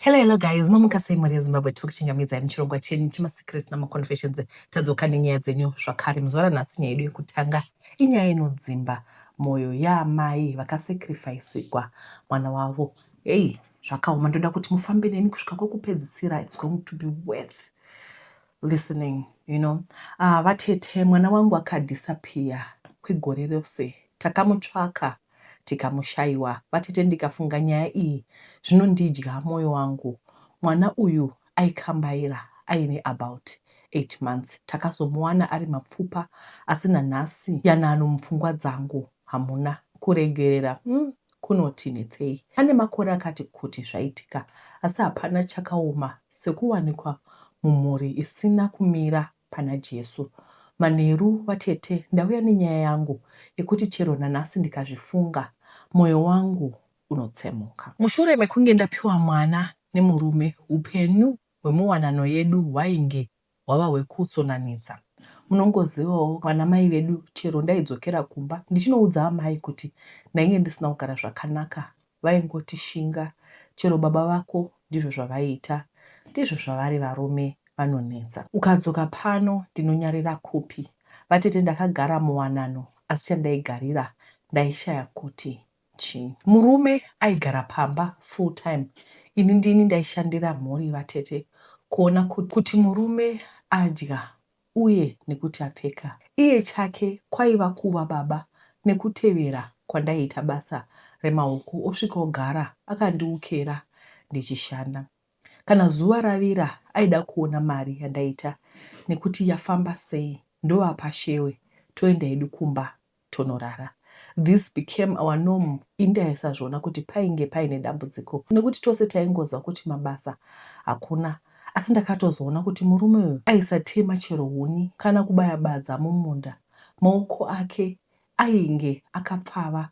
Hello, hello guys, mamuka sei mhuri yeZimbabwe? Tiri kuchingamidzai muchirongwa chenyu chemasecret namaconfessions. Tadzoka nenyaya dzenyu zvakare. Muzuva ranhasi nyaya yedu yekutanga inyaya inodzimba mwoyo yaamai vakasacrifisigwa mwana wavo. Hey, zvakaoma. Ndoda kuti mufambe neni kusvika kwekupedzisira. It's going to be worth listening. Vatete, mwana wangu akadisappear kwegore rose. Takamutsvaka tikamushayiwa. Vatete, ndikafunga nyaya iyi zvinondidya mwoyo wangu. Mwana uyu aikambaira aine about 8 months. Takazomuwana ari mapfupa, asi nanhasi yanano mupfungwa dzangu hamuna kuregerera. Kunoti netsei. Pane makore akati kuti zvaitika, asi hapana chakaoma sekuwanikwa mumhuri isina kumira pana Jesu. Manheru vatete, ndauya nenyaya yangu yekuti chero nanhasi ndikazvifunga mwoyo wangu unotsemuka. Mushure mekunge ndapiwa mwana nemurume, upenyu hwemuwanano yedu hwainge hwava hwekusonanidza. Munongozivawo vanamai vedu, chero ndaidzokera kumba ndichinoudza amai kuti ndainge ndisina kugara zvakanaka, vaingoti shinga, chero baba vako ndizvo zvavaiita, ndizvo zvavari varume vanonetsa. Ukadzoka pano ndinonyarira kupi? Vatete, ndakagara muwanano asi chandaigarira ndaishaya kuti chii. Murume aigara pamba full time, ini ndini ndaishandira mhuri vatete, kuona kuti murume adya uye nekuti apfeka. Iye chake kwaiva kuva baba nekutevera kwandaiita basa remaoko, osvika ogara akandiukera ndichishanda. Kana zuva ravira aida kuona mari yandaita nekuti yafamba sei, ndovapa shewe toenda hedu kumba tonorara. This became our norm. Ini ndaisazviona kuti painge paine dambudziko nekuti tose taingoziva kuti mabasa hakuna, asi ndakatozoona kuti murume uyu aisatema chero huni kana kubaya badza mumunda. Maoko ake ainge akapfava,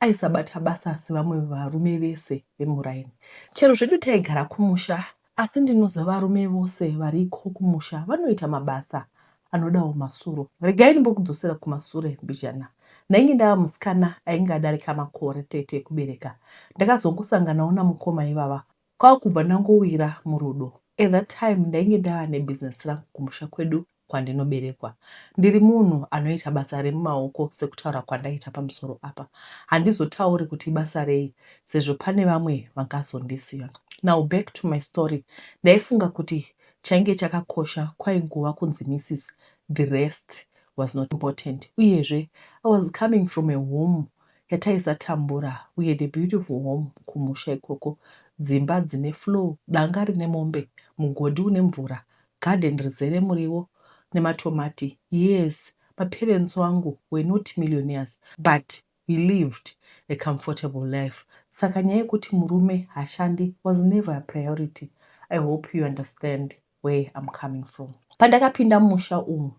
aisabata basa sevamwe varume vese vemuraini. Chero zvedu taigara kumusha, asi ndinoziva varume vose variko kumusha vanoita mabasa anodawo masuro. Regai ndimbokudzosera kumasure mbijana. Ndainge ndava musikana ainge adarika makore 30 ekubereka. Ndakazongosanganawo namukoma ivava kwakubva ndangowira murudo. At that time ndainge ndava nebusiness rangu kumusha kwedu kwandinoberekwa. Ndiri munhu anoita basa remumaoko sekutaura kwandaita pamusoro apa. Handizotauri kuti ibasa rei sezvo pane vamwe vangazondiziva. Now back to my story. Ndaifunga kuti chainge chakakosha kwaingova kunzi Mrs, the rest was not important. Uyezve I was coming from a home yataisatambura. We had a beautiful home kumusha ikoko. Dzimba dzine floor, danga rine mombe, mugodhi une mvura, garden rizere muriwo nematomati. Yes, maparents wangu were not millionaires, but we lived a comfortable life. Saka nyaya yekuti murume hashandi was never a priority. I hope you understand where I'm coming from. Pandakapinda mumusha umu,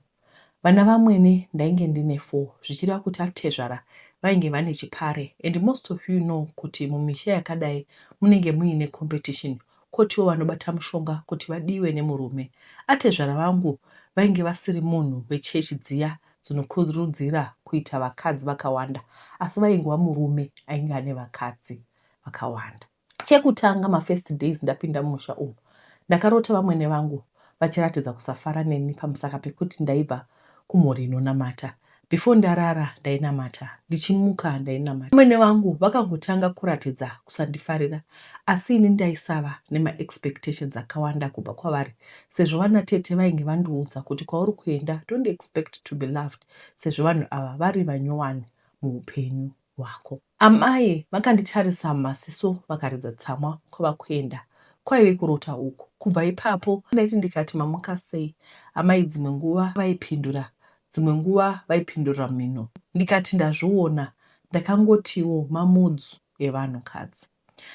vana vamwene ndainge ndine 4, zvichireva kuti atezvara vainge vane chipare, and most of you know kuti mumisha yakadai munenge muine competition, kotiwo vanobata mushonga kuti vadiwe nemurume. Atezvara vangu vainge vasiri munhu wechechi dziya dzinokurudzira kuita vakadzi vakawanda, asi vaingova murume ainge ane vakadzi vakawanda. Chekutanga, mafirst days ndapinda mumusha umu, ndakarota vamwene vangu vachiratidza kusafara neni pamusaka pekuti ndaibva kumhuri inonamata. Before ndarara ndainamata, ndichimuka ndainamata. Vamwene vangu vakangotanga kuratidza kusandifarira, asi ini ndaisava nemaexpectations akawanda kubva kwavari sezvo vana tete vainge vandiudza kuti kwauri kuenda don't expect to be loved sezvo vanhu ava vari vanyowani muupenyu hwako. Amai vakanditarisa mumaziso vakaridza tsamwa kwava kuenda. Kwaive kurota uku. Kubva ipapo ndaiti ndikati mamuka sei amai dzimwe nguva vaipindura, dzimwe nguva vaipindurira mhino. Ndikati ndazviona ndakangotiwo mamoods evanhukadzi.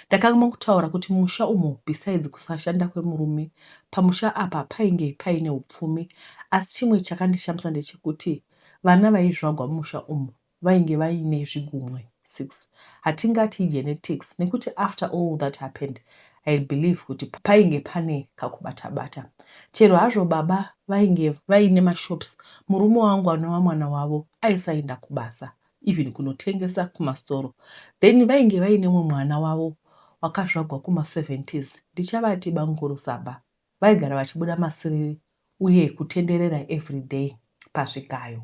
Ndakangama kutaura kuti musha umu besides kusashanda kwemurume, pamusha apa painge paine upfumi, asi chimwe chakandishamisa ndechekuti vana vaizvagwa mumusha umu vainge vaine zvigumwe 6. Hatingati igenetics nekuti after all that happened I believe kuti painge pane kakubata-bata. Chero hazvo baba vainge vaine mashops, murume wangu anova mwana wavo aisaenda kubasa even kunotengesa kumastoro. Then vainge vaine umwe mwana wavo wakazvagwa kuma 70s ndichavati bamukuru Saba vaigara vachibuda masiriri uye kutenderera everyday pazvigayo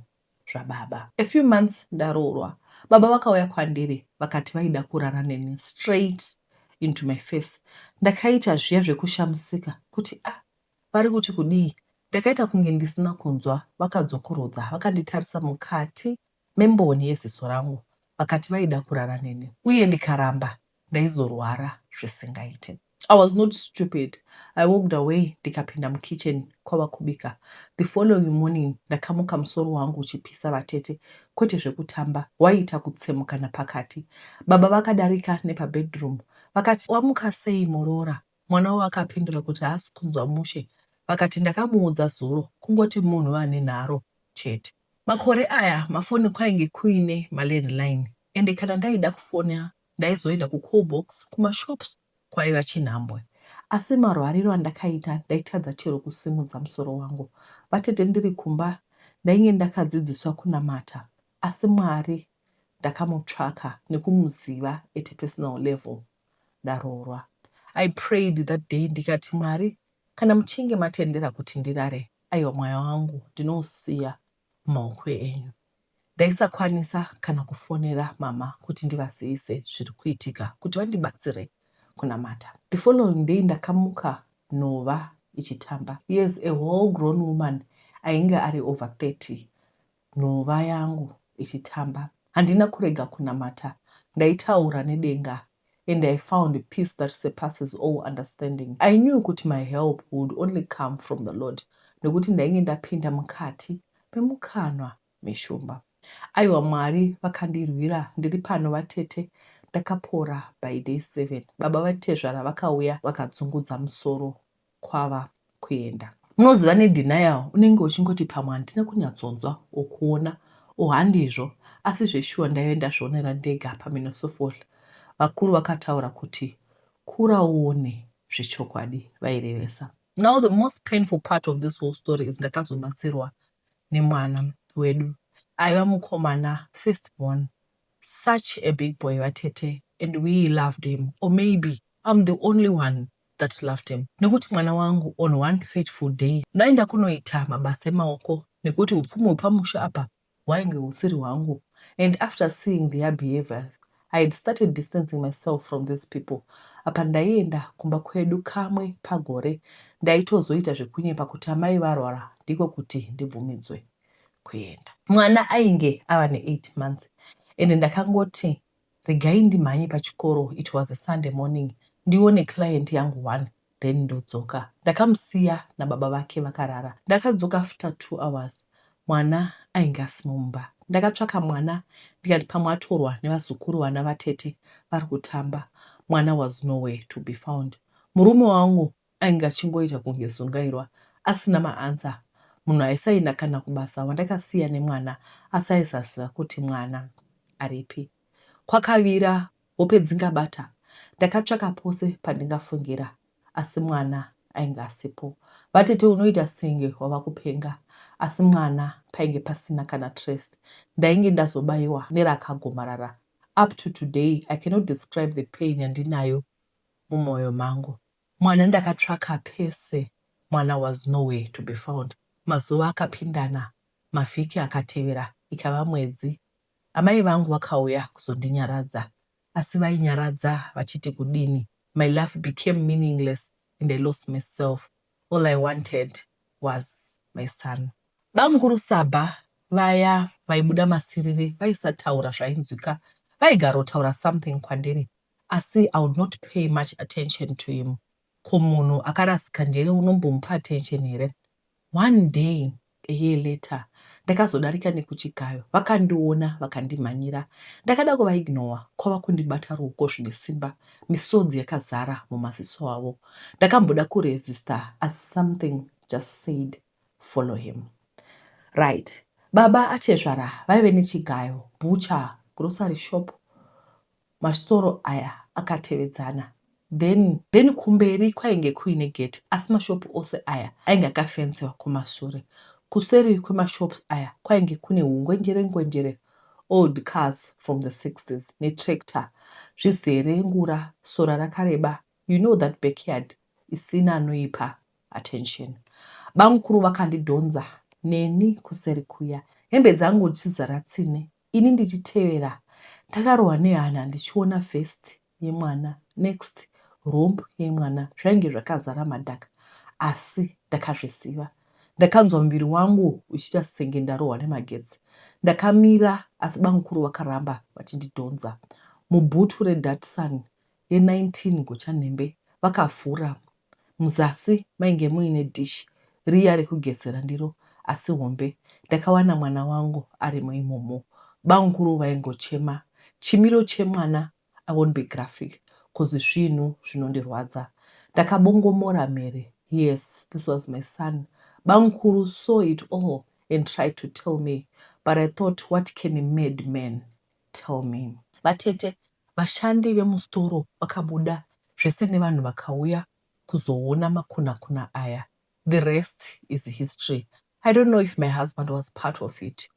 zvababa. A few months ndaroorwa baba vakauya kwandiri vakati vaida kurara neni straight into my face. Ndakaita zviya zvekushamisika kuti ah vari kuti kudii. Ndakaita kunge ndisina kunzwa vakadzokorodza vakanditarisa mukati memboni yeziso rangu vakati vaida kurara neni uye ndikaramba ndaizorwara zvisingaite. I was not stupid. I walked away ndikapinda mukitchen kwava kubika. The following morning ndakamuka musoro wangu uchipisa vatete kwete zvekutamba waiita kutsemuka napakati. Baba vakadarika nepabedroom vakati wamuka sei muroora? Mwana wavo akapindura kuti haasi kunzwa mushe vakati ndakamuudza zuro kungoti munhu ane nharo chete. Makore aya mafoni kwainge kuine malandline ende kana ndaida kufona ndaizoenda kucall box kumashops kwaiva chinhambwe. Asi marwariro andakaita ndaitadza chero kusimudza musoro wangu. Vatete ndiri kumba ndainge ndakadzidziswa kunamata asi Mwari ndakamutsvaka nekumuziva at a personal level ndaroorwa. I prayed that day ndikati Mwari kana muchinge matendera kuti ndirare aiwa mweya wangu ndinousiya mumaoko enyu. Ndaisakwanisa kana kufonera mama kuti ndivazivise zviri kuitika kuti vandibatsire kunamata. The following day ndakamuka nhova ichitamba. Yes, a whole grown woman ainge ari over 30 nhova yangu ichitamba. Handina kurega kunamata, ndaitaura nedenga and I found peace that surpasses all understanding. I knew kuti my help would only come from the Lord nekuti ndainge ndapinda mukati memukanwa meshumba. Aiwa Mwari vakandirwira ndiri pano vatete ndakapora by day seven. Baba vatezvara vakauya vakadzungudza musoro kwava kuenda. Munoziva nedenial unenge uchingoti pamwe handina kunyatsonzwa or kuona or handizvo asi zveshuwa ndaive ndazvionera ndega pamhino sefodya. Vakuru vakataura kuti kura uone zvechokwadi vairevesa. Now the most painful part of this whole story is ndakazobatsirwa nemwana wedu aiva mukomana first born such a big boy vatete and we loved him or maybe I'm the only one that loved him nekuti mwana wangu on one fateful day ndaenda kunoita mabasa emaoko nekuti upfumi hwepamusha apa hwainge husiri hwangu and after seeing their behavior I had started distancing myself from these people. Apa ndaienda kumba kwedu kamwe pagore ndaitozoita zvekunyepa kuti amai varwara ndiko kuti ndibvumidzwe kuenda. Mwana ainge ava ne 8 months and ndakangoti regai ndimhanye pachikoro it was a Sunday morning ndione client yangu one then ndodzoka. Ndakamusiya nababa vake vakarara. Ndakadzoka after 2 hours mwana ainge asimo mumba. Ndakatsvaka mwana ndikati pamwe atorwa nevazukuru vana vatete vari kutamba. Mwana was nowhere to be found. Murume wangu ainge achingoita kunge zungairwa asina maanswer. Munhu aisaenda kana kubasa wandakasiya nemwana asi aisaziva kuti mwana aripi. Kwakavira hope dzingabata. Ndakatsvaka pose pandingafungira asi mwana ainge asipo. Vatete unoita senge wava kupenga asi mwana painge pasina kana trace. Ndainge ndazobaiwa nerakagomarara. Up to today I cannot describe the pain yandinayo mumoyo mangu. Mwana ndakatsvaka pese mwana was nowhere to be found. Mazuva akapindana, mavhiki akatevera ikava mwedzi. Amai vangu vakauya kuzondinyaradza asi vainyaradza vachiti kudini. My life became meaningless and I lost myself. All I wanted was my son. Bamukuru Saba vaya vaibuda masiriri vaisataura zvainzwika vaigarotaura something kwandiri asi I would not pay much attention to him. Ko munhu akarasika njere unombomupa attention here? One day a year later ndakazodarika nekuchigayo vakandiona vakandimhanyira. Ndakada kuvaignowa kwava kundibata ruoko zvine simba misodzi yakazara mumaziso avo. Ndakamboda kuresista asi something just said follow him. Right baba atezvara vaive nechigayo, butcher, grocery shop Masitoro aya akatevedzana then then kumberi kwainge kuine gate asi mashop ose aya ainge akafencewa kumasure. Kuseri kwemashops aya kwainge kune hungwenjere ngwenjere old cars from the 60s netractor. Zvizere ngura, sora rakareba, you know that backyard isina anoipa attention. Bamukuru vakandidhonza neni kuseri kuya, hembe dzangu dzichizara tsine, ini ndichitevera. Ndakarohwa nehana ndichiona vest yemwana next romb yemwana zvainge zvakazara madhaka asi ndakazviziva. Ndakanzwa muviri wangu uchiita senge ndarohwa nemagetsi. Ndakamira asi bamukuru vakaramba vachindidhonza. Mubhutu reDatsun ye 19 gochanhembe vakavhura. Muzasi mainge muine dish riya rekugezera ndiro asi hombe. Ndakawana mwana wangu arimo imomo. Bamukuru vaingochema. Chimiro chemwana I won't be graphic cause zvinhu zvinondirwadza. Ndakabongomora mhere yes this was my son. Bamukuru saw it all and tried to tell me but I thought what can a mad man tell me. Vatete vashandi vemusitoro vakabuda zvese nevanhu vakauya kuzoona makunakuna aya. The rest is history. I don't know if my husband was part of it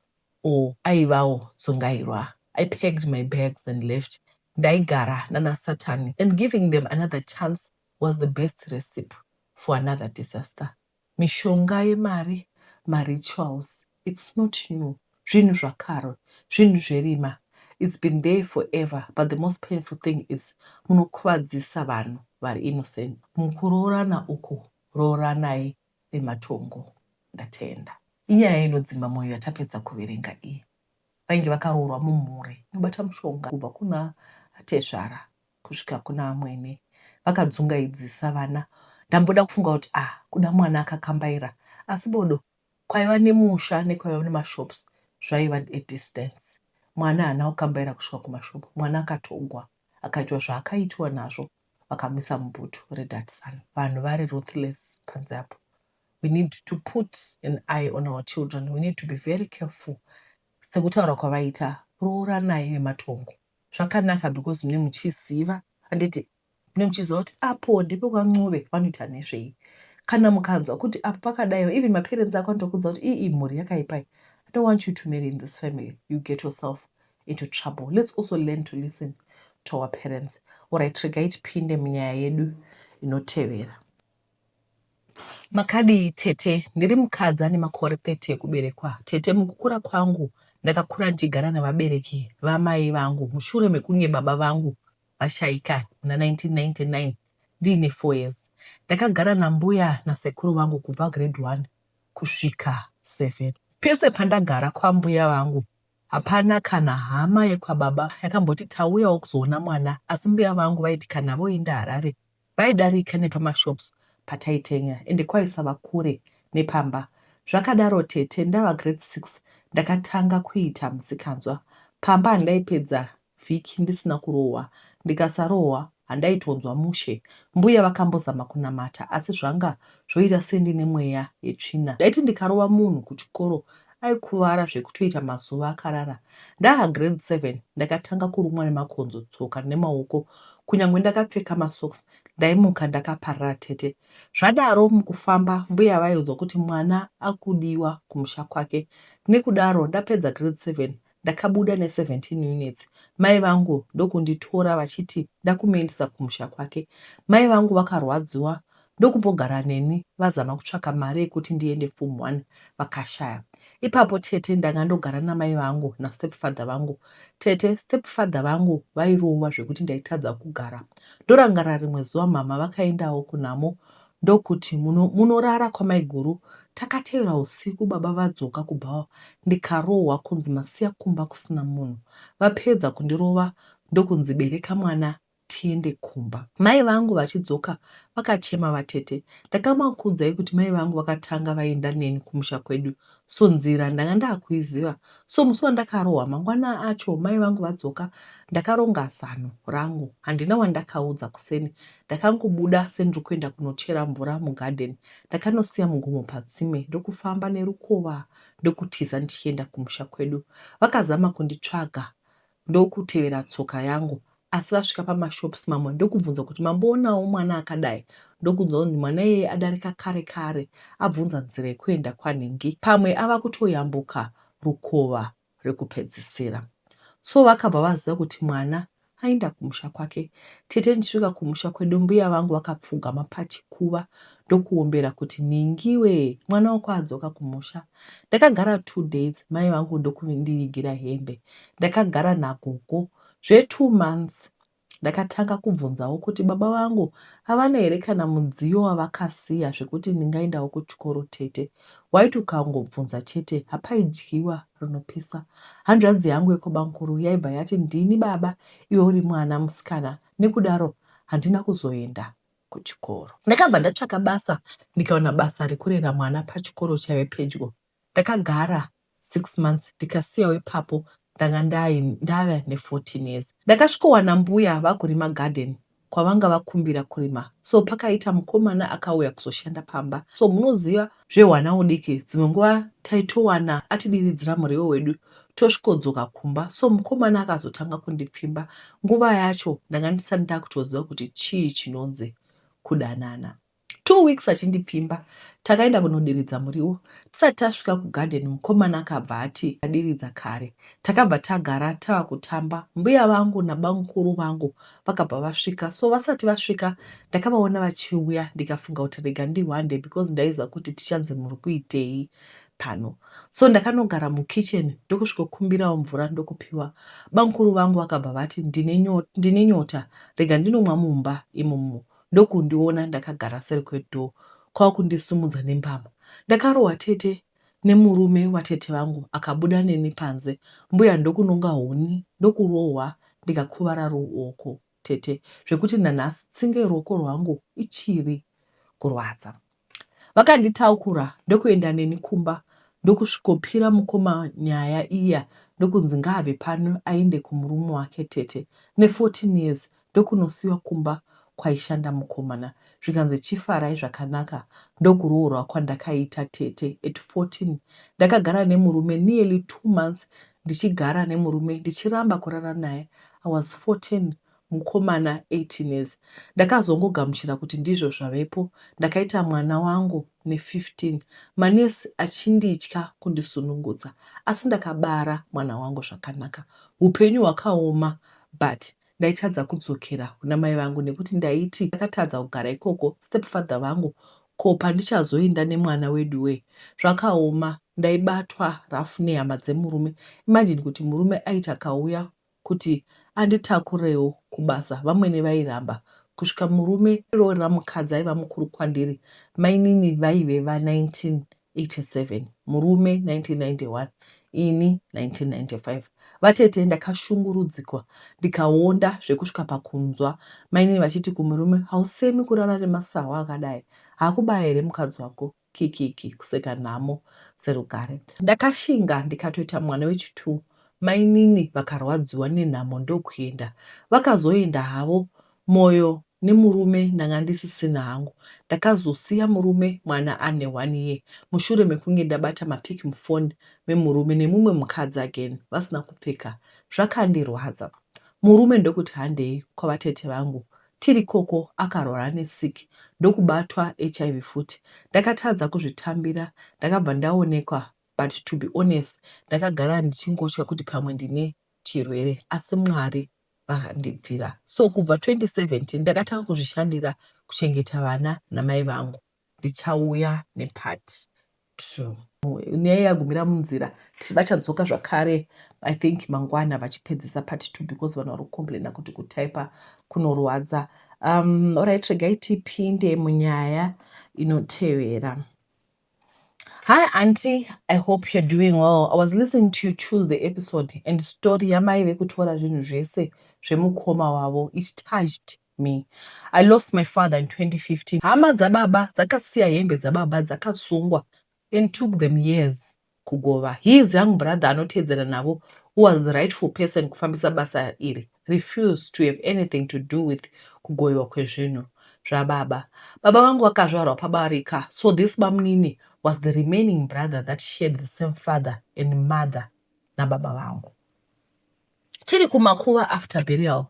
or aivawo dzungairwa. I packed my bags and left. Ndaigara nana Satani and giving them another chance was the best recipe for another disaster. Mishonga yemari, marituals, it's not new. Zvinhu zvakare, zvinhu zverima. It's been there forever but the most painful thing is munokuvadzisa vanhu vari innocent. Mukuroorana uku rooranai vematongo. Ndatenda. Inyaya inodzimba moyo yatapedza kuverenga iyi. Vainge vakaroorwa mumhuri inobata mushonga kubva kuna atezvara kusvika kuna amwene. Vakadzungaidzisa vana. Ndamboda kufunga kuti ah kuda mwana akakambaira asi bodo kwaiva nemusha nekwaiva nemashops zvaiva a distance. Mwana haana kukambaira kusvika kumashop. Mwana akatogwa akaitwa zvaakaitwa nazvo vakamuisa mubhutu reDatsun. Vanhu vari ruthless panze apo. We need to put an eye on our children. We need to be very careful. Sekutaura kwavaita rooranai vematongo. Zvakanaka because mune muchiziva handiti mune muchiziva kuti apo ndepekwaNcube vanoita nezvei. Kana mukanzwa kuti apo pakadai even maparents ako anotokuudza kuti ii mhuri yakaipa I don't want you to marry in this family. You get yourself into trouble. Let's also learn to listen to our parents. Alright, regai tipinde munyaya yedu inotevera. Makadii tete? Ndiri mukadzi ane makore 30 ekuberekwa. Tete, mukukura kwangu ndakakura ndichigara nevabereki vamai vangu mushure mekunge baba vangu vashaika muna 1999 ndiine 4 years. Ndakagara nambuya nasekuru vangu kubva grade 1 kusvika 7. Pese pandagara kwambuya vangu hapana kana hama yekwababa yakamboti tauyawo kuzoona mwana asi mbuya vangu vaiti kana voenda Harare vaidarika nepamashops pataitenga ende kwaisava kure nepamba. Zvakadaro tete ndava grade 6 ndakatanga kuita musikanzwa. Pamba handaipedza vhiki ndisina kurohwa. Ndikasarohwa handaitonzwa mushe. Mbuya vakambozama kunamata asi zvanga zvoita sendine mweya yetsvina. Ndaiti ndikarova munhu kuchikoro aikuvara zvekutoita mazuva akarara. Ndaa grade 7 ndakatanga kurumwa nemakonzo tsoka nemaoko kunyangwe ndakapfeka masocks ndaimuka ndakaparara tete. Zvadaro mukufamba mbuya vaiudzwa kuti mwana akudiwa kumusha kwake. Nekudaro ndapedza grade 7 ndakabuda ne 17 units mai vangu ndokunditora vachiti ndakumuendesa kumusha kwake. Mai vangu vakarwadziwa ndokumbogara neni vazama kutsvaka mari yekuti ndiende form 1 vakashaya. Ipapo tete ndanga ndogara namai vangu nastepfather vangu. Tete stepfather vangu vairova zvekuti ndaitadza kugara. Ndorangarira rimwe zuva mhamha vakaendawo kunhamo ndokuti munorara kwamaiguru. Takatevera usiku baba vadzoka kubhawa ndikarohwa kunzi masiya kumba kusina munhu. Vapedza kundirova ndokunzi bereka mwana tiende kumba. Mai vangu vachidzoka vakachema vatete. Ndakamakuudzai kuti mai vangu vakatanga vaenda neni kumusha kwedu so nzira ndanga ndakuiziva so musi wandakarohwa mangwana acho mai vangu vadzoka ndakaronga zano rangu handina wandakaudza kuseni ndakangobuda sendiri kuenda kunochera mvura mugarden ndakanosiya mugomo patsime ndokufamba nerukova ndokutiza ndichienda kumusha kwedu vakazama kunditsvaga ndokutevera tsoka yangu asi vasvika pamashops mamwe ndokubvunza kuti mamboonawo mwana akadai ndokunzwa kunzi mwana iyeye adarika kare kare abvunza nzira yekuenda kwanhingi pamwe ava kutoyambuka rukova rekupedzisira so vakabva vaziva kuti mwana aenda kumusha kwake. Tete ndichisvika kumusha kwedu mbuya vangu vakapfugama pachikuva ndokuombera kuti nhingiwe mwana wako adzoka kumusha. Ndakagara two days mai vangu ndokundivigira hembe. Ndakagara nagogo zve two months. Ndakatanga kubvunzawo kuti baba vangu havana here kana mudziyo wavakasiya zvekuti ndingaendawo kuchikoro tete. Waiti ukangobvunza chete hapaidyiwa rinopisa. Hanzvadzi yangu yekwabamkuru yaibva yati ndini baba iwe uri mwana musikana nekudaro handina kuzoenda kuchikoro. Ndakabva ndatsvaka basa ndikawana basa rekurera mwana pachikoro chaive pedyo. Ndakagara 6 months ndikasiyawo ipapo ndanga ndave ne 14 years. Ndakasvikowana mbuya vakurima garden kwavanga vakumbira kurima so pakaita mukomana akauya kuzoshanda pamba so munoziva zvehwana hudiki dzimwe nguva taitowana atidiridzira muriwo wedu tosvikodzoka kumba so mukomana akazotanga kundipfimba nguva yacho ndanga ndisati ndakutoziva kuti chii chinonzi kudanana. Two weeks achindipfimba takaenda kunodiridza muriwo. Tisati tasvika kugarden mukomana akabva ati adiridza kare. Takabva tagara tava kutamba. Mbuya vangu nabamukuru vangu vakabva vasvika so vasati vasvika ndakavaona vachiuya ndikafunga kuti rega ndihwande because ndaiziva kuti tichanzi muri kuitei pano. So ndakanogara mukitchen ndokusvikokumbirawo mvura ndokupiwa. Bamukuru vangu vakabva vati ndine nyota rega ndinomwa mumba imomo ndokundiona ndakagara seri kwedoor kwakundisimudza nembama. Ndakarohwa tete nemurume watete vangu akabuda neni panze mbuya ndokunonga huni ndokurohwa ndikakuvara ruoko tete zvekuti nanhasi tsinga yeruoko rwangu ichiri kurwadza. Vakanditaukura ndokuenda neni kumba ndokusvikopira mukoma nyaya iya ndokunzi ngaabve pano aende kumurume wake tete ne 14 years ndokunosiwa kumba kwaishanda mukomana zvikanzi chifarai zvakanaka ndokuroorwa kwandakaita tete at 14 ndakagara nemurume nearly two months ndichigara nemurume ndichiramba kurara naye I was 14 mukomana 18 years. Ndakazongogamuchira kuti ndizvo zvavepo. Ndakaita mwana wangu ne 15 manurse achinditya kundisunungutsa asi ndakabara mwana wangu zvakanaka. Hupenyu hwakaoma but ndaitadza kudzokera kuna mai vangu nekuti ndaiti ndakatadza kugara ikoko stepfather vangu ko pandichazoenda nemwana weduwee zvakaoma ndaibatwa rough nehama dzemurume imagine kuti murume aiti akauya kuti anditakurewo kubasa vamwene vairamba kusvika murume roora mukadzi aiva mukuru kwandiri mainini vaive va 1987 murume 1991 ini 1995 vatete ndakashungurudzikwa ndikaonda zvekusvika pakunzwa mainini vachiti kumurume hausemi kurara nemasahwa akadai haakubaya here mukadzi wako Kikiki kuseka nhamo serugare. Ndakashinga ndikatoita mwana wechitwo mainini vakarwadziwa nenhamo ndokuenda. Vakazoenda havo moyo nemurume ndanga ndisisina hangu. Ndakazosiya murume mwana ane one year mushure mekunge ndabata mapic mufon memurume nemumwe mukadzi again vasina kupfeka. Zvakandirwadza. Murume ndokuti handei kwavatete vangu Tiri ikoko akarwara nesick ndokubatwa hiv futi. Ndakatadza kuzvitambira ndakabva ndaonekwa but to be honest ndakagara ndichingotya kuti pamwe ndine chirwere asi Mwari vakandibvira. So kubva 2017 ndakatanga kuzvishandira kuchengeta vana namai vangu. Ndichauya nepart 2. Nyaya yagumira munzira vachadzoka zvakare I think mangwana vachipedzisa part 2 because vanhu vari kucomplaina kuti kutaipa kunorwadza. Um, alright regai tipinde munyaya inotevera. Hi auntie, I hope you're doing well. I was listening to your Tuesday episode and story yamai vekutora zvinhu zvese zvemukoma wavo. It touched me. I lost my father in 2015. Hama dzababa dzakasiya hembe dzababa dzakasungwa and took them years kugova. His young brother anoteedzana navo who was the rightful person kufambisa basa iri refused to have anything to do with kugovewa kwezvinhu zvababa. Baba vangu vakazvarwa pabarika so this bamunini was the remaining brother that shared the same father and mother nababa vangu. Tiri kumakuva after burial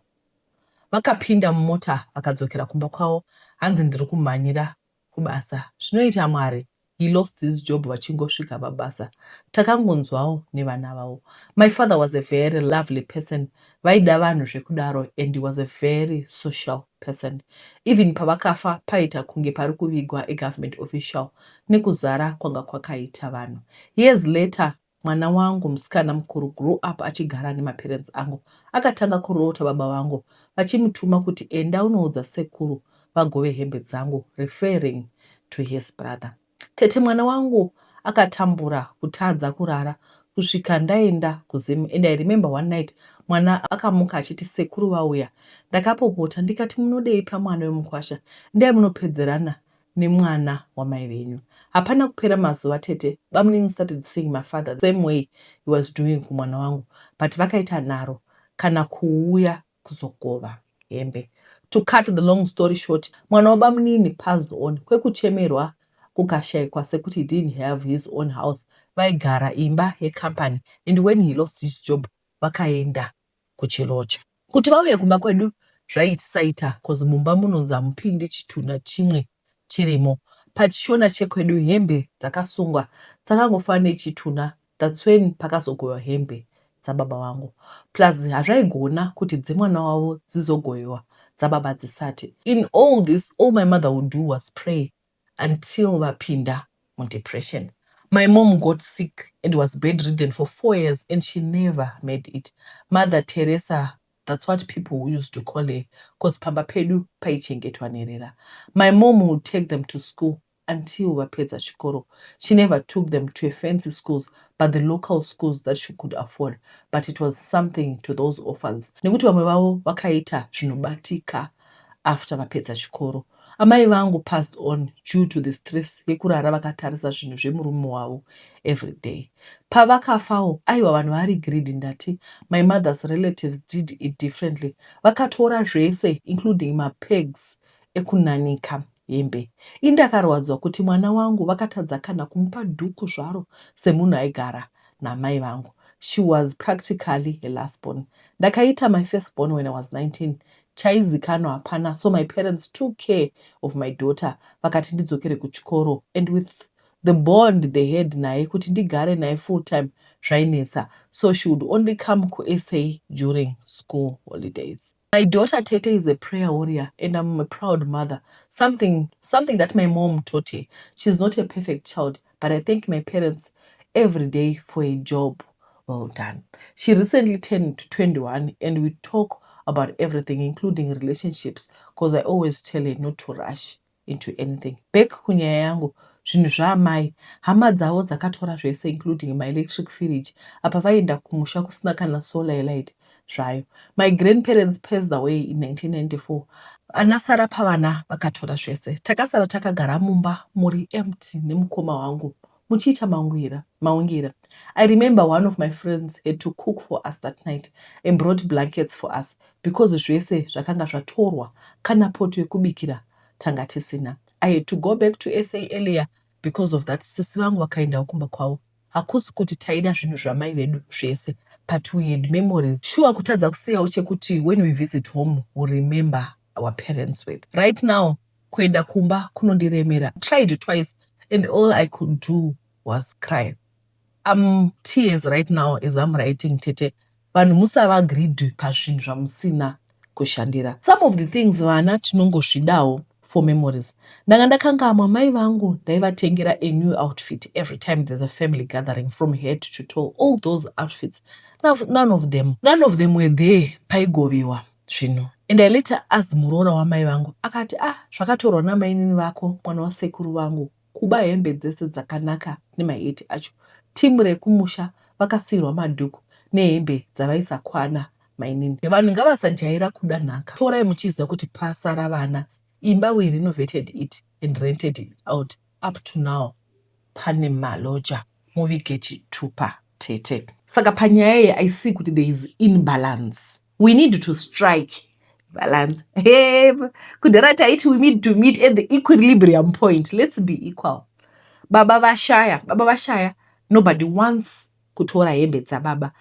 Vakapinda mumota vakadzokera kumba kwavo hanzi ndiri kumhanyira kubasa. Zvinoita Mwari. He lost his job vachingosvika pabasa. Takangonzwawo nevana vavo. My father was a very lovely person. Vaida vanhu zvekudaro and he was a very social person. Even pavakafa paita kunge pari kuvigwa a government official nekuzara kwanga kwakaita vanhu. Years later mwana wangu musikana mukuru grew up achigara nemaparents angu. Akatanga kurota baba vangu vachimutuma kuti enda unoudza sekuru vagove hembe dzangu referring to his brother. Tete mwana wangu akatambura kutadza kurara kusvika ndaenda kuZim and I remember one night mwana akamuka achiti sekuru vauya. Ndakapopota ndikati munodei pamwana wemukwasha endai munopedzerana nemwana wamai venyu. Hapana kupera mazuva tete bamunini started seeing my father the same way he was doing kumwana wangu but vakaita nharo kana kuuya kuzogova hembe. To cut the long story short mwana wabamunini passed on kwekuchemerwa kukashaikwa sekuti he didn't have his own house vaigara imba yecompany and when he lost his job vakaenda kuchiroja. Kuti vauye kumba kwedu zvaisaita cause mumba munonzi hamupindi chitunha chimwe chirimo. Pachishona chekwedu hembe dzakasungwa dzakangofanana nechitunha that's when pakazogovewa hembe dzababa vangu. Plus hazvaigona kuti dzemwana wavo dzizogovewa dzababa dzisati. In all this all my mother would do was pray until vapinda mudepression. My mom got sick and was bedridden for 4 years and she never made it. Mother Teresa that's what people used to call her cause pamba pedu paichengetwa nherera. My mom would take them to school until vapedza chikoro. She never took them to a fancy schools but the local schools that she could afford but it was something to those orphans nekuti vamwe vavo vakaita zvinobatika after vapedza chikoro. Amai vangu passed on due to the stress yekurara vakatarisa zvinhu zvemurume wavo everyday. Pavakafawo aiwa vanhu vari greedy ndati. My mother's relatives did it differently vakatora zvese including mapegs ekunanika hembe. Ini ndakarwadzwa kuti mwana wangu vakatadza kana kumupa dhuku zvaro semunhu aigara namai vangu. She was practically a last born. Ndakaita my first born when I was 19 chaizikanwa hapana so my parents took care of my daughter vakati ndidzokere kuchikoro and with the bond they had naye kuti ndigare naye full time zvainetsa so she would only come kuSA during school holidays. My daughter Tete is a prayer warrior and I'm a proud mother. Something, something that my mom taught her. She's not a perfect child, but I thank my parents every day for a job well done. She recently turned 21 and we talk about everything, including relationships, because I always tell her not to rush into anything. Back kunyaya yangu, zvinhu zvaamai, hama dzavo dzakatora zvese including my electric fridge. Apa vaenda kumusha kusina kana solar yelight zvayo. My grandparents passed away in 1994. Anasara pavana vakatora zvese. Takasara takagara mumba muri empty nemukoma wangu muchiita mangwira maungira. I remember one of my friends had to cook for us that night and brought blankets for us because zvese zvakanga zvatorwa kana poto yekubikira tanga tisina. I had to go back to SA earlier because of that. Sisi vangu vakaendawo kumba kwavo. Hakusi kuti taida zvinhu zvamai vedu zvese but we had memories. Sure kutadza kusiyawo chekuti when we visit home we remember our parents with. Right now kuenda kumba kunondiremera. Tried twice and all I could do was cry. I'm tears right now as I'm writing tete. Vanhu musava greedy pazvinhu zvamusina kushandira. Some of the things vana tinongozvidawo for memories. Ndanga ndakangamwa mai vangu ndaivatengera a new outfit every time there's a family gathering from head to toe. All those outfits, none of them, none of them were there paigoviwa zvinhu. And I later asked muroora wamai vangu akati ah zvakatorwa namainini vako mwana wasekuru vangu kuba hembe dzese dzakanaka nemaheti acho. Timu rekumusha vakasiyirwa madhuku nehembe dzavaisakwana mainini. Vanhu ngavasajaira kuda nhaka. Torai muchiziva kuti pasara vana. Imba we renovated it and rented it out up to now pane maloja muvige chitupa tete. Saka panyaya iyi I see kuti there is imbalance. We need to strike balance. Hey, kudhara taiti we need to meet at the equilibrium point. Let's be equal. Baba vashaya, baba vashaya, nobody wants kutora hembe dzababa.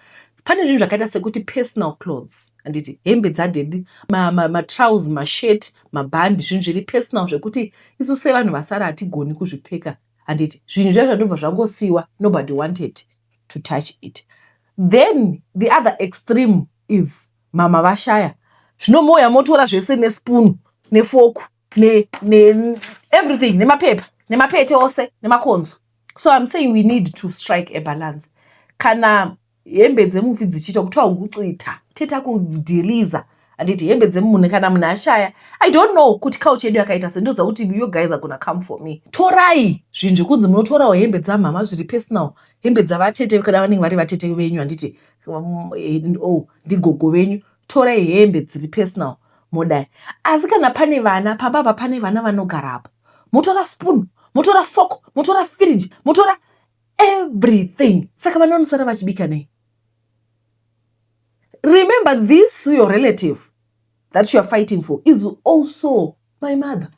Pane zvinhu zvakaita sekuti personal clothes, handiti hembe dzadhedhi, matrouse, ma mashirt, mabhandi, zvinhu zviri personal zvekuti isu sevanhu vasara hatigoni kuzvipfeka. Handiti zvinhu zviya zvandobva zvangosiiwa, nobody wanted to touch it. Then the other extreme is mama vashaya, zvino mouya motora zvese nespoon nefork ne, ne everything nemapepa nemapete ose nemakonzo. So I'm saying we need to strike a balance. Kana hembe dzemufi dzichiitwa kuthiwa ukucitha teta kudhiliza, handiti hembe dzemunhu kana munhu ashaya, I don't know kuti culture yedu yakaita sei. Ndoziva kuti you guys are gonna come for me. Torai zvinhu zvekunzi munotorawo hembe dzamhama zviri personal, hembe dzavatete kana vanenge vari vatete venyu, handiti oh, ndigogo venyu, torai hembe dziri personal modai. Asi kana pane vana pamba apa, pane vana vanogarapo, motora spoon, motora fork, motora fridge, motora everything. Saka vana vanosara vachibika nei? Remember, this your relative that you are fighting for is also my mother.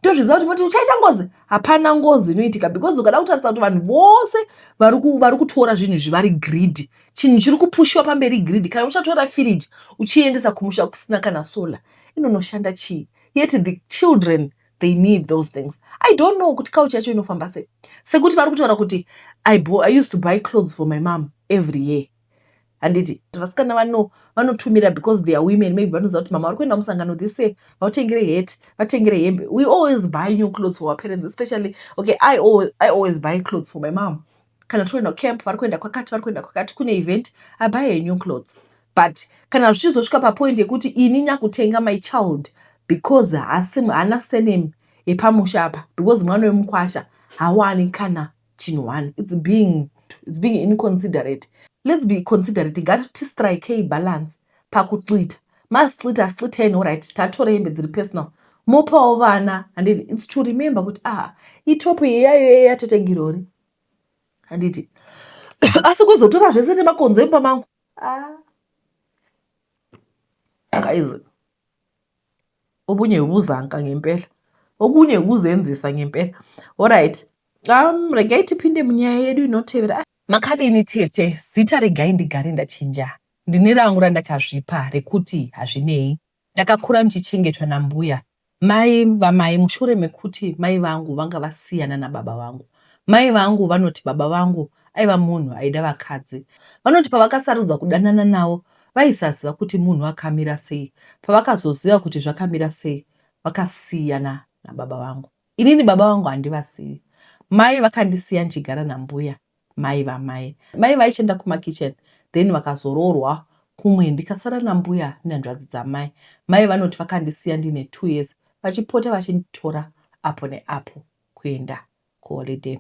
Ndozviziva kuti moti uchaita ngozi, hapana ngozi inoitika, because ukada kutarisa kuti vanhu vose vari kutora zvinhu izvi vari greedy. Chinhu chiri kupushiwa pamberi greedy. Kana uchatora firiji uchiendesa kumusha kusina kana solar, inonoshanda chii? Yet the children, they need those things. I don't know kuti culture yacho inofamba sei, sekuti vari kutaura kuti I used to buy clothes for my mom every year. Handiti vasikana vanotumira because they are women, maybe vanoziva kuti mama vari kuenda musangano this year, vatengere hat, vatengere hembe. We always buy new clothes for our parents, especially, okay, I always buy clothes for my mom. Kana toenda camp, vari kuenda kwakati, vari kuenda kwakati, kune event, I buy her new clothes. But kana zvichizosvika papoint yekuti ini nyakutenga my child because haana surname yepamusha apa, because mwana wemukwasha hawani kana chinhu one, it's being inconsiderate. Let's be considerate. Ngatistrikei balance pakucita. Masicita, sicitheni, alright, tatore hembe dziri personal, mopawo vana, handiti? It's to remember kuti ah, itopu iyayo yatete Girori, handiti? Asi kuzotora zvese nemakonzo emba mangu, ah. Guys, obunye ubuzanka ngempela, okunye ukuzenzisa ngempela. Alright, regai tipinde munyaya yedu inotevera. Makadini tete? Zita regai ndigare ndachinja, ndine rangu randakazvipa rekuti hazvinei. Ndakakura ndichichengetwa nambuya, mai vamai, mushure mekuti mai vangu vanga vasiyana nababa vangu. Mai vangu vanoti baba vangu aiva munhu aida vakadzi. Vanoti pavakasarudza kudanana navo vaisaziva kuti munhu akamira sei. Pavakazoziva kuti zvakamira sei, vakasiyana nababa vangu. Inini baba vangu handivasivi. Mai vakandisiya ndichigara nambuya, mai vamai. Mai vaishanda kumakitchen, then vakazoroorwa kumwe, ndikasara nambuya nehanzvadzi dzamai. Mai vanoti vakandisiya ndine 2 years, vachipota vachinditora apo neapo kuenda kuholiday.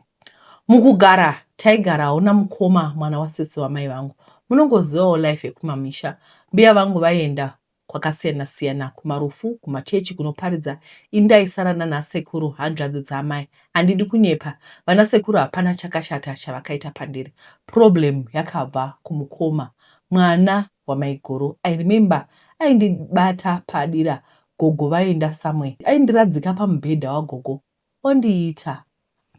Mukugara taigarawo namukoma, mwana wasisi wamai vangu. Munongozivawo life yekumamisha. Mbuya vangu vaienda kwakasiyana-siyana, kumarufu, kumachechi kunoparidza. Ini ndaisara nanasekuru, hanzvadzi dzamai. Handidi kunyepa, vanasekuru hapana chakashata chavakaita pandiri. Problem yakabva kumukoma, mwana wamaiguru. I remember aindibata padira gogo vaenda somewhere, aindiradzika pamubhedha wagogo ondiita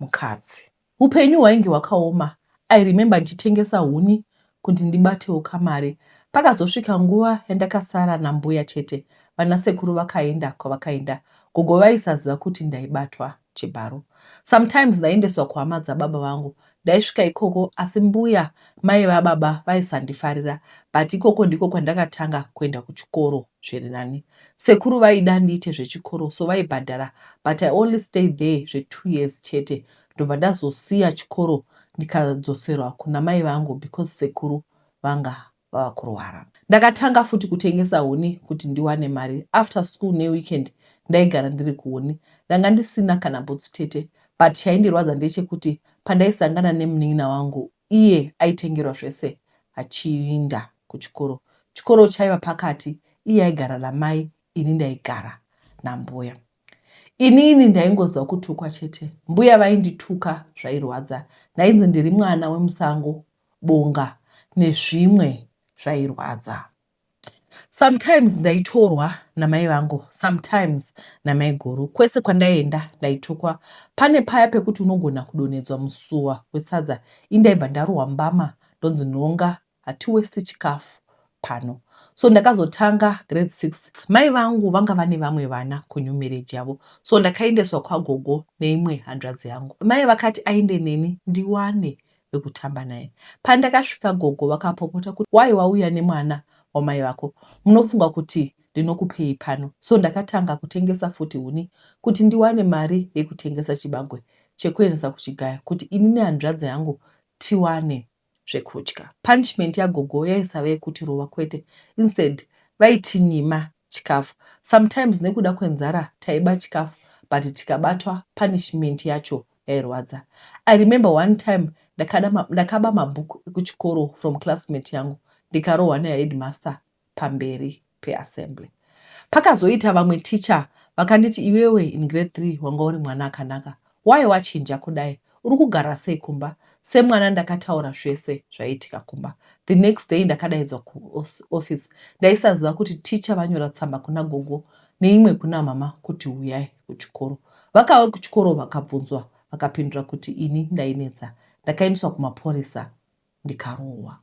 mukadzi. Upenyu hwainge hwakaoma. I remember ndichitengesa huni kuti ndibatewo kamari. Pakazosvika nguva yandakasara nambuya chete, vanasekuru vakaenda kwavakaenda. Gogo vaisaziva kuti ndaibatwa chibharo. Sometimes ndaiendeswa kuhama dzababa vangu. Ndaisvika ikoko, asi mbuya mai vababa vaisandifarira, but ikoko ndiko kwandakatanga kuenda kuchikoro zviri nani. Sekuru vaida ndiite zvechikoro, so vaibhadhara, but I only stayed there zve2 years chete, ndobva ndazosiya chikoro ndikadzoserwa kuna mai vangu because sekuru vanga vava kurwara. Ndakatanga futi kutengesa huni kuti ndiwane mari. After school neweekend ndaigara ndiri kuhuni. Ndanga ndisina kana bhutsu tete, but chaindirwadza ndechekuti pandaisangana nemunin'ina wangu, iye aitengerwa zvese achiinda kuchikoro. Chikoro chaiva pakati, iye aigara namai, ini ndaigara nambuya. Inini ndaingoziva kutukwa chete. Mbuya vaindituka zvairwadza. Ndainzi ndiri mwana wemusango, bonga nezvimwe zvairwadza. Sometimes ndaitorwa namai vangu, sometimes namaiguru. Kwese kwandaienda ndaitukwa. Pane paya pekuti unogona kudonhedzwa musuwa wesadza, indaibva ndarohwa mbama, ndonzi nhonga, hatiwesti chikafu. pano. So ndakazotanga grade 6. Mai vangu vanga vane vamwe vana kunew marriage yavo so ndakaendeswa kwagogo neimwe hanzvadzi yangu. Mai vakati ainde neni ndiwane wekutamba naye. Pandakasvika gogo vakapopota kuti why wauya nemwana wamai vako munofunga kuti ndinokupei pano. So ndakatanga kutengesa futi huni kuti ndiwane mari yekutengesa chibagwe chekuendesa kuchigayo kuti ini nehanzvadzi yangu tiwane zvekudya. Punishment yagogo yaisava yekutirova kwete instead vaitinyima chikafu. Sometimes nekuda kwenzara taiba chikafu but tikabatwa punishment yacho yairwadza. I remember one time ndakaba mabhuku ekuchikoro from classmate yangu ndikarohwa neheadmaster pamberi peassembly. Pakazoita vamwe teacher vakanditi iwewe in grade 3 wanga uri mwana akanaka why wachinja kudai uri kugara sei kumba semwana ndakataura zvese zvaiitika kumba. The next day ndakadaidzwa kuoffice ndaisaziva kuti teacher vanyora tsamba kuna gogo neimwe kuna mama kuti huyai kuchikoro. Vakauya kuchikoro vakabvunzwa vakapindura kuti ini ndainetsa. Ndakaendeswa kumapurisa ndikarohwa.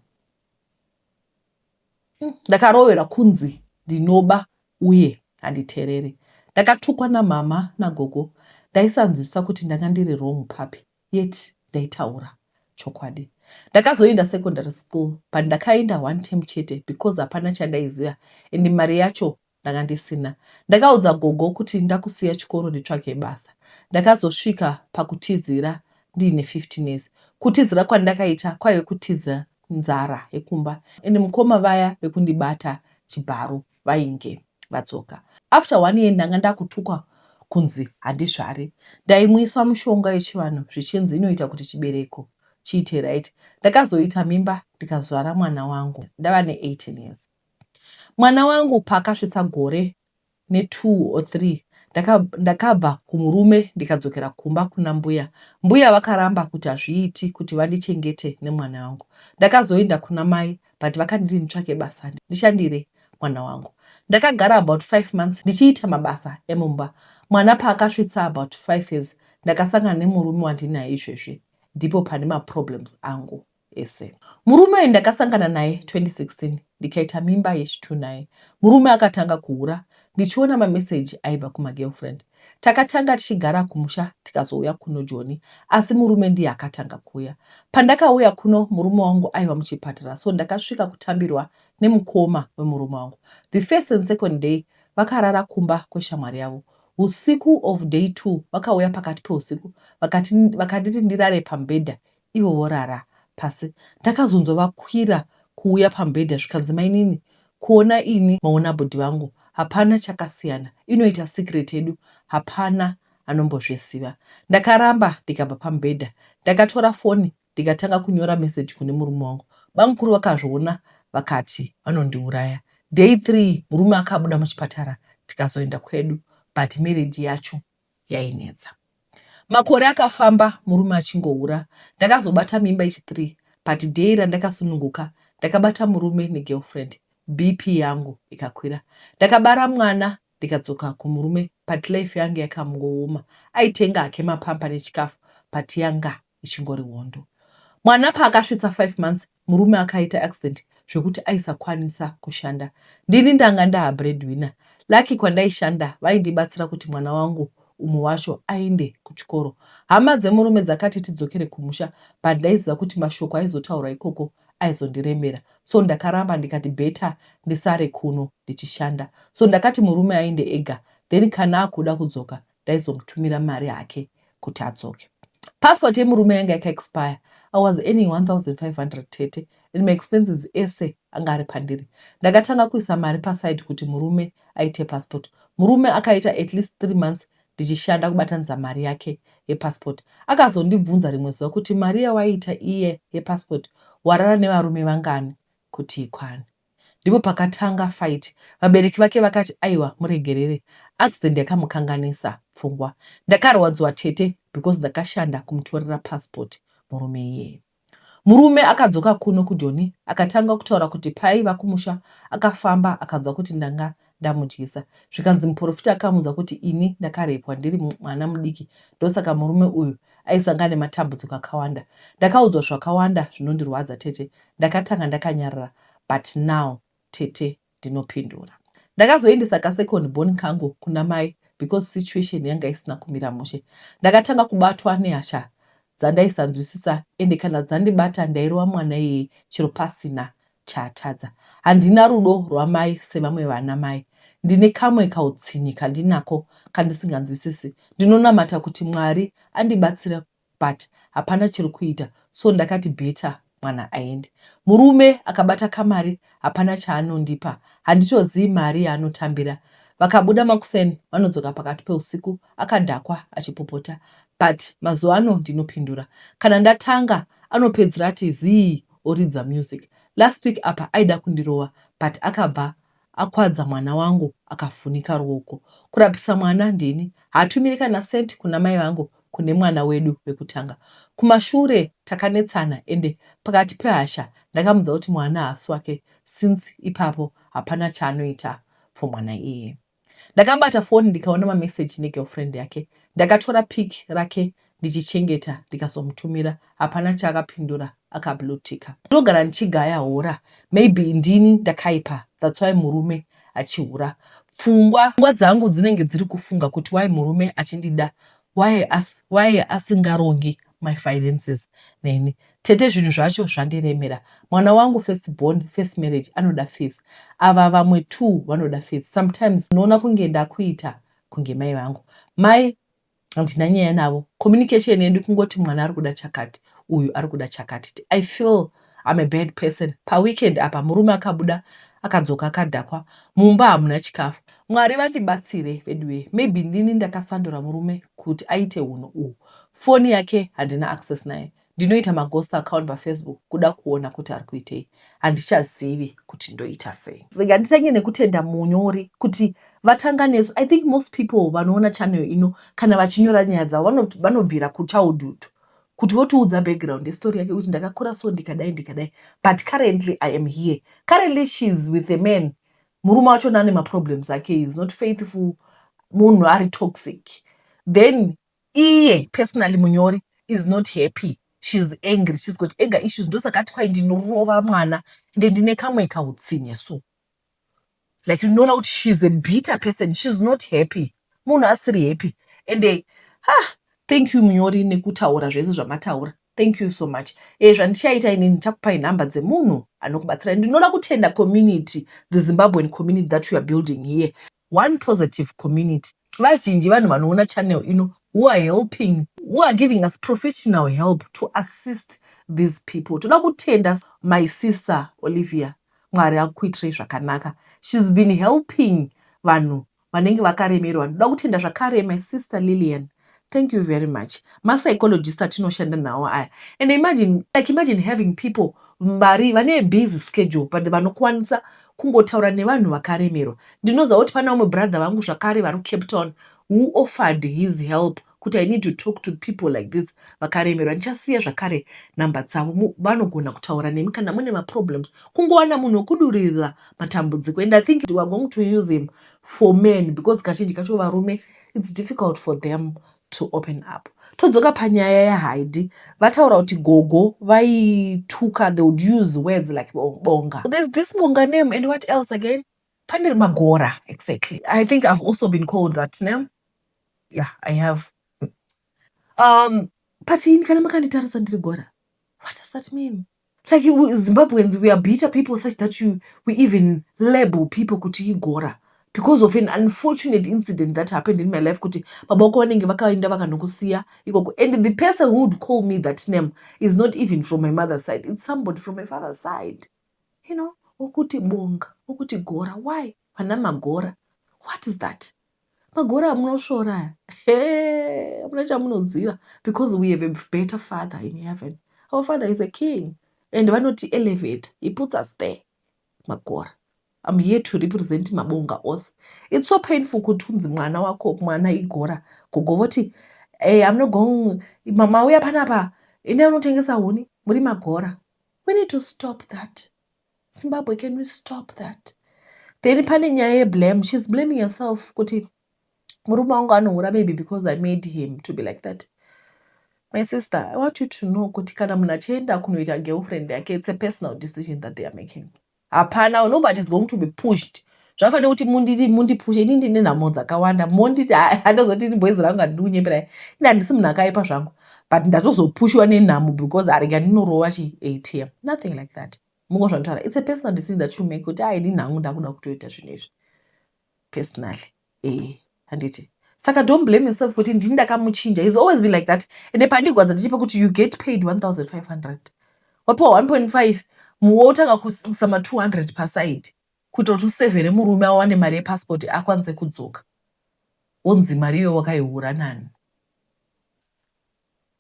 Ndakaroverwa kunzi ndinoba uye handiterere. Ndakatukwa namama nagogo. Ndaisanzwisisa kuti ndanga ndiri wrong papi yet ndaitaura chokwadi. Ndakazoenda secondary school but ndakaenda one term chete because hapana chandaiziva and mari yacho ndanga ndisina. Ndakaudza gogo kuti ndakusiya chikoro nditsvage basa. Ndakazosvika pakutizira ndiine 15 years. Kutizira kwandakaita kwaive kutiza nzara yekumba and mukoma vaya vekundibata chibharo vainge vadzoka. After one year ndanga ndakutukwa kunzi handizvari. Ndaimwiswa mushonga yechivanhu zvichinzi inoita kuti chibereko chiite right. Ndakazoita mimba ndikazvara mwana wangu ndava ne 18 years. Mwana wangu paakasvitsa gore netwo or three ndakabva kumurume ndikadzokera kumba kuna mbuya. Mbuya vakaramba kuti hazviiti kuti vandichengete nemwana wangu. Ndakazoenda kuna mai but vakanditi nditsvake basa ndishandire mwana wangu. Ndakagara about five months ndichiita mabasa emumba. Mwana paakasvitsa about five years ndakasangana nemurume wandinaye izvezvi. Ndipo pane maproblems angu ese. Murume uyu ndakasangana naye 2016 ndikaita mimba yechitu naye. Murume akatanga kuhura ndichiona mameseji aibva kumagirlfriend. Takatanga tichigara kumusha tikazouya kuno Joni asi murume ndiye akatanga kuuya. Pandakauya kuno murume wangu aiva muchipatara so ndakasvika kutambirwa nemukoma wemurume wangu. The first and second day vakarara kumba kweshamwari yavo. Usiku of day two vakauya pakati peusiku vakanditi ndirare pamubhedha ivo vorara pasi. Ndakazonzwa vakwira kuuya pamubhedha zvikanzi mainini kuona ini maona bhudhi vangu hapana chakasiyana inoita secret yedu hapana anombozviziva. Ndakaramba ndikabva pamubhedha. Ndakatora foni ndikatanga kunyora message kune murume wangu. Bamukuru vakazviona vakati vanondiuraya. Day 3 murume akabuda muchipatara tikazoenda kwedu but marriage yacho yainetsa. Makore akafamba murume achingohura. Ndakazobata mimba yechi 3 but day randakasununguka ndakabata murume negirlfriend BP yangu ikakwira. Ndakabara mwana ndikadzoka kumurume but life yange yakamgooma. Aitenga hake mapamper nechikafu but yanga ichingori hondo. Mwana paakasvitsa 5 months murume akaita accident zvekuti aisakwanisa kushanda. Ndini ndanga ndaa breadwinner. Lucky kwandaishanda vaindibatsira kuti mwana wangu umwe wacho aende kuchikoro. Hama dzemurume dzakati tidzokere kumusha but ndaiziva kuti mashoko aizotaurwa ikoko aizondiremera so ndakaramba ndikati better ndisare kuno ndichishanda. So ndakati murume aende ega then kana akuda kudzoka ndaizomutumira mari hake kuti adzoke. Passport yemurume yanga yaka expire. I was earning 1500 tete and my expenses ese anga ari pandiri. Ndakatanga kuisa mari paside kuti murume aite passport. Murume akaita at least 3 months ndichishanda kubatanidza mari yake yepassport. Akazondibvunza rimwe zuva kuti mari yawaiita iye yepassport warara nevarume vangani kuti ikwane. Ndipo pakatanga fight. Vabereki vake vakati aiwa muregerere accident yakamukanganisa pfungwa. Ndakarwadziwa tete because ndakashanda kumutorera passport murume iyeye. Murume akadzoka kuno kuJoni akatanga kutaura kuti paaiva kumusha akafamba akanzwa kuti ndanga ndamudyisa. Zvikanzi muporofita akamuudza kuti ini ndakarepwa ndiri mwana mudiki ndosaka murume uyu aisangana nematambudziko akawanda. Ndakaudzwa zvakawanda zvinondirwadza tete. Ndakatanga ndakanyarara but now. tete ndinopindura. Ndakazoendesa kasecond born kangu kuna mai because situation yanga isina kumira mushe. Ndakatanga kubatwa nehasha dzandaisanzwisisa ende kana dzandibata ndairova mwana iyeye chero pasina chaatadza. Handina rudo rwamai sevamwe vana mai. Ndine kamwe kautsinye kandinako kandisinganzwisisi. Ndinonamata kuti Mwari andibatsire but hapana chiri kuita so ndakati better mwana aende. Murume akabata kamari hapana chaanondipa handitozivi mari yaanotambira. Vakabuda makuseni vanodzoka pakati peusiku akadhakwa achipopota but mazuvano ndinopindura. Kana ndatanga anopedzera ati zii oridza music. Last week apa aida kundirova but akabva akwadza mwana wangu akavhunika ruoko. Kurapisa mwana ndini. Haatumire kana cent kuna mai vangu kune mwana wedu wekutanga. Kumashure takanetsana ende pakati pehasha ndakamudza kuti mwana haasi wake since ipapo hapana chaanoita for mwana iyeye. Ndakabata foni ndikaona mamessage negirlfriend yake. Ndakatora pic rake ndichichengeta ndikazomutumira. Hapana chaakapindura akablue ticker. Ndinogara ndichigaya hora maybe ndini ndakaipa that's why murume achihura. Pfungwa pfungwa dzangu dzinenge dziri kufunga kuti why murume achindida why, as, why asingarongi my finances neni. Tete zvinhu zvacho zvandiremera. Mwana wangu first born, first marriage anoda fees. Ava vamwe two vanoda fees. Sometimes ndinoona kunge ndakuita kunge mai vangu. Mai handina nyaya navo. Communication yedu kungoti mwana ari kuda chakati, uyu ari kuda chakati. I feel I'm a bad person. Paweekend apa murume akabuda akadzoka akadhakwa. Mumba hamuna chikafu. Mwari vandibatsire veduwe. Maybe ndini ndakasandura murume kuti aite hunhu uhu. Foni yake handina access nayo. Ndinoita maghost account paFacebook kuda kuona kuti ari kuitei. Handichazivi kuti ndoita sei. Rega nditange nekutenda munyori kuti vatanga nesu. I think most people vanoona channel ino kana vachinyora nyaya dzavo vanobvira kuchildhood kuti votiudza background yestory yake kuti ndakakura so ndikadai ndikadai but currently I am here. Currently she is with a man. Murume wachona ane maproblems ake, he is not faithful, munhu ari toxic. Then iye personally munyori is not happy, she's angry, she's got anger issues ndosaka ati kwai ndinorova mwana ende ndine kamwe kautsinye so like ndinoona kuti she's a bitter person, she's not happy, munhu asiri happy ende ah, thank you munyori nekutaura zvese zvamataura. Thank you so much. Eh, zvandichaita ini ndichakupai nhamba dzemunhu anokubatsirai. Ndinoda kutenda community, the Zimbabwean community that we are building here. One positive community. Vazhinji vanhu vanoona channel ino who are helping, who are giving us professional help to assist these people. Toda kutenda my sister Olivia. Mwari akuitirei zvakanaka. She's been helping vanhu vanenge vakaremerwa. Ndoda kutenda zvakare my sister Lillian. Thank you very much. Mapsychologist atinoshanda nawo aya. And imagine, like imagine having people vari vane busy schedule but vanokwanisa kungotaura nevanhu vakaremerwa. Ndinoziva kuti pane vamwe brother vangu zvakare vari kuCape Town who offered his help kuti I need to talk to people like this vakaremerwa. Ndichasiya zvakare namba dzavo, vanogona kutaura nemi kana mune maproblems. Kungowana munhu wekudurira matambudziko and I think we are going to use him for men because kazhinji kacho varume it's difficult for them to open up. Todzoka panyaya yaHeidi, vataura kuti gogo vaituka, they would use words like bonga. There's this bonga name and what else again? Pane magora, exactly. I think I've also been called that name. Yeah, I have. But ini kana makanditarisa ndiri gora, what does that mean? Like Zimbabweans, we are bitter people such that we even label people kuti igora because of an unfortunate incident that happened in my life kuti baba vako vanenge vakaenda vakanokusiya ikoko and the person who would call me that name is not even from my mother's side, it's somebody from my father's side, you know, wokuti bonga, wokuti gora. Why vana magora? What is that? Magora amunosvora hamuna chamunoziva because we have a better father in heaven. Our father is a king and vanoti elevate, he puts us there. Magora. I'm here to represent mabonga ose. It's so painful kuti unzi mwana wako mwana igora. Gogo voti, hey, I'm not going, mama uya panapa, ine unotengesa huni, muri magora. We need to stop that. Zimbabwe, can we stop that? Then pane nyaya yeblame. She's blaming herself kuti murume wangu anohura maybe because I made him to be like that. My sister, I want you to know kuti kana munhu achienda kunoita girlfriend yake, it's a personal decision that they are making. Hapana, nobody is going to be pushed. Zvafanira kuti munditi mundipushe. Ini ndine nhamo dzakawanda, monditi handozoti ini boys rangu, handidi kunyeperai, ini handisi munhu akaipa zvangu, but ndatozopushwa nenhamo because arega ndinorova chi-ATM. Nothing like that. Mungo zvanotaura, it's a personal decision that you make kuti ai, ini nhangu ndakuda kutoita zvinhu izvi personally. Handiti? Saka don't blame yourself kuti ndini ndakamuchinja. He's always been like that. Ende pandigwadza ndichipa kuti you get paid 1500, wapiwa 1.5, wotanga kuisa ma200 paside kuitira kuti usevhere murume awane mari yepassport akwanise kudzoka. Wonzi mari iyoyo wakaihura nani?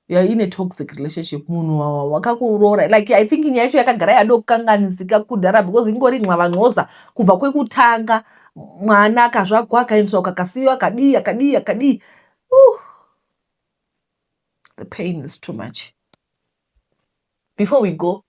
You are in a toxic relationship. Munhu wakakuroora, like, I think nyaya yacho yakagara yadokanganisika kudhara because ingori nxavanxoza kubva kwekutanga. Mwana akazvagwa, akaendeswa, kakasiyiwa, akadii, akadii, akadii. The pain is too much. Before we go,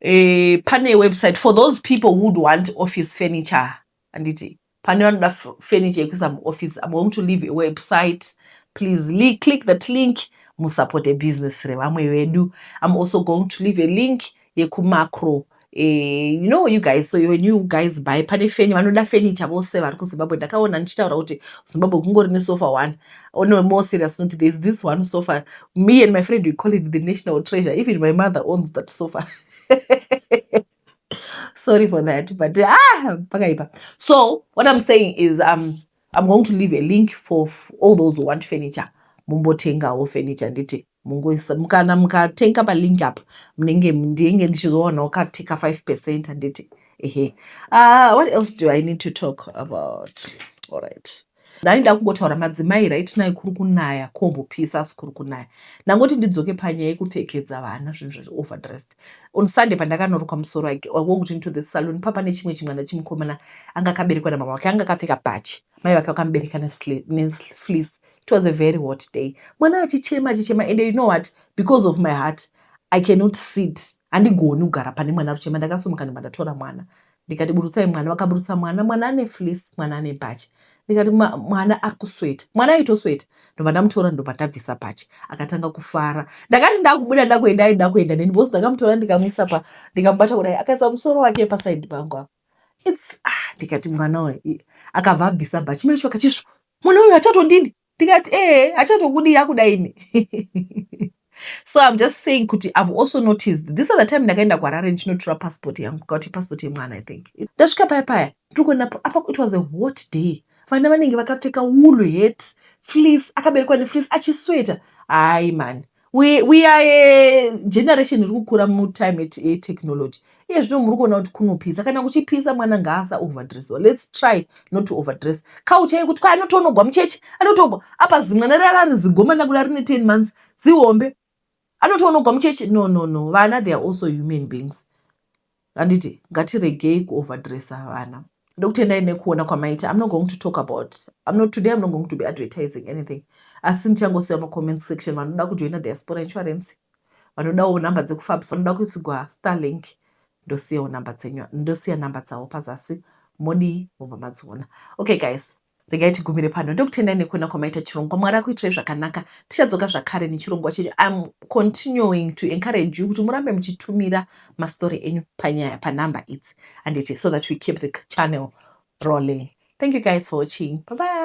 pane website for those people who would want office furniture. Handiti pane vanoda furniture yekuisa muoffice? I'm going to leave a website. Please click that link, musupport business revamwe vedu. I'm also going to leave a link yekuMakro. You know, you guys, so when you guys buy, pane feni vanoda furniture vose vari kuZimbabwe. Ndakaona ndichitaura kuti Zimbabwe kungori nesofa one. On a more serious note, there's this one sofa, me and my friend, we call it the national treasure. Even my mother owns that sofa. Sorry for that, but ah, pakaipa. So what I'm saying is, I'm going to leave a link for all those who want furniture. Mumbotengawo furniture, nditi mungoisa, kana mukatenga palink apa, munenge ndinenge ndichizowanawo kateka 5%, handiti? Ehe. What else do I need to talk about? Alright, ndaida kungotaura madzimai. Right now kuri kunaya, kombopisa, asi kuri kunaya. Ndangoti ndidzoke panyaya yekupfekedza vana zvinhu zveoverdressed. On Sunday pandakanorukwa musoro, I walked into the salon, papa nechimwe chimwana chimukomana anga akaberekwa namama wake, anga akapfeka bhachi, mai vake vakamubereka nefleece. It was a very hot day. Mwana achichema, achichema, and you know what, because of my heart, I cannot sit, handigoni kugara pane mwana aruchema. Ndakasumuka, ndibva ndatora mwana, ndikati, "Burutsai mwana." Vakaburutsa mwana. Mwana ane fleece, mwana ane bhachi. Ndikati, "Mwana ari kusweta." Mwana aitosweta. Ndobva ndamutora, ndobva ndabvisa bhachi, akatanga kufara. Ndakati ndakubuda, ndakuenda, aida kuenda neni because ndakamutora, ndikamuisa pa, ndikamubata kudai, akaisa musoro wake pasaidi pangu apa. It's, ah, ndikati mwana uyu akabva abvisa bhachi, mai vakachisvo, "Mwana uyu achatondini?" Ndikati, "Ee, achatokudii akudaini." So I'm just saying kuti I've also noticed this other time ndakaenda kuHarare ndichinotora passport yangu, kauti passport yemwana, I think. Ndasvika paya paya, ndiri kuona apa, it was a hot day. Vana vanenge vakapfeka wool hat, fleece, akaberekwa nefleece, achisweta. Hai man, we are a generation iri kukura mutime yetechnology. Iye zvino muri kuona kuti kunopisa. Kana kuchipisa, mwana ngaasa overdresswa. Let's try not to overdress. Kaucha yekuti kwa anotonogwa mucheche, anotogwa apa, zimwana rara zigomana kuda rine 10 months, zihombe, anotonogwa mucheche. No, no, no, vana, they are also human beings, handiti? Ngatiregei kuoverdressa vana. Ndokutendai nekuona kwamaita. I'm not going to talk about, I'm not, today I'm not going to be advertising anything, asi ndichangosiya macomment section. Vanoda kujoina diaspora insurance, vanodawo nhamba dzekufambisa, vanoda kuisigwa Starlink, ndosiyawo nhamba dzenyu, ndosiya nhamba dzavo pazasi. Modii? Mobva madziona. Okay guys, regai tigumire pano. Ndokutendai nekuona kwamaita chirongwa. Mwari akuitirai zvakanaka. Tichadzoka zvakare nechirongwa chenyu. I'm continuing to encourage you kuti murambe muchitumira mastori enyu panyaya panhamba idzi, handiti? So that we keep the channel rolling. Thank you guys for watching. Bye bye.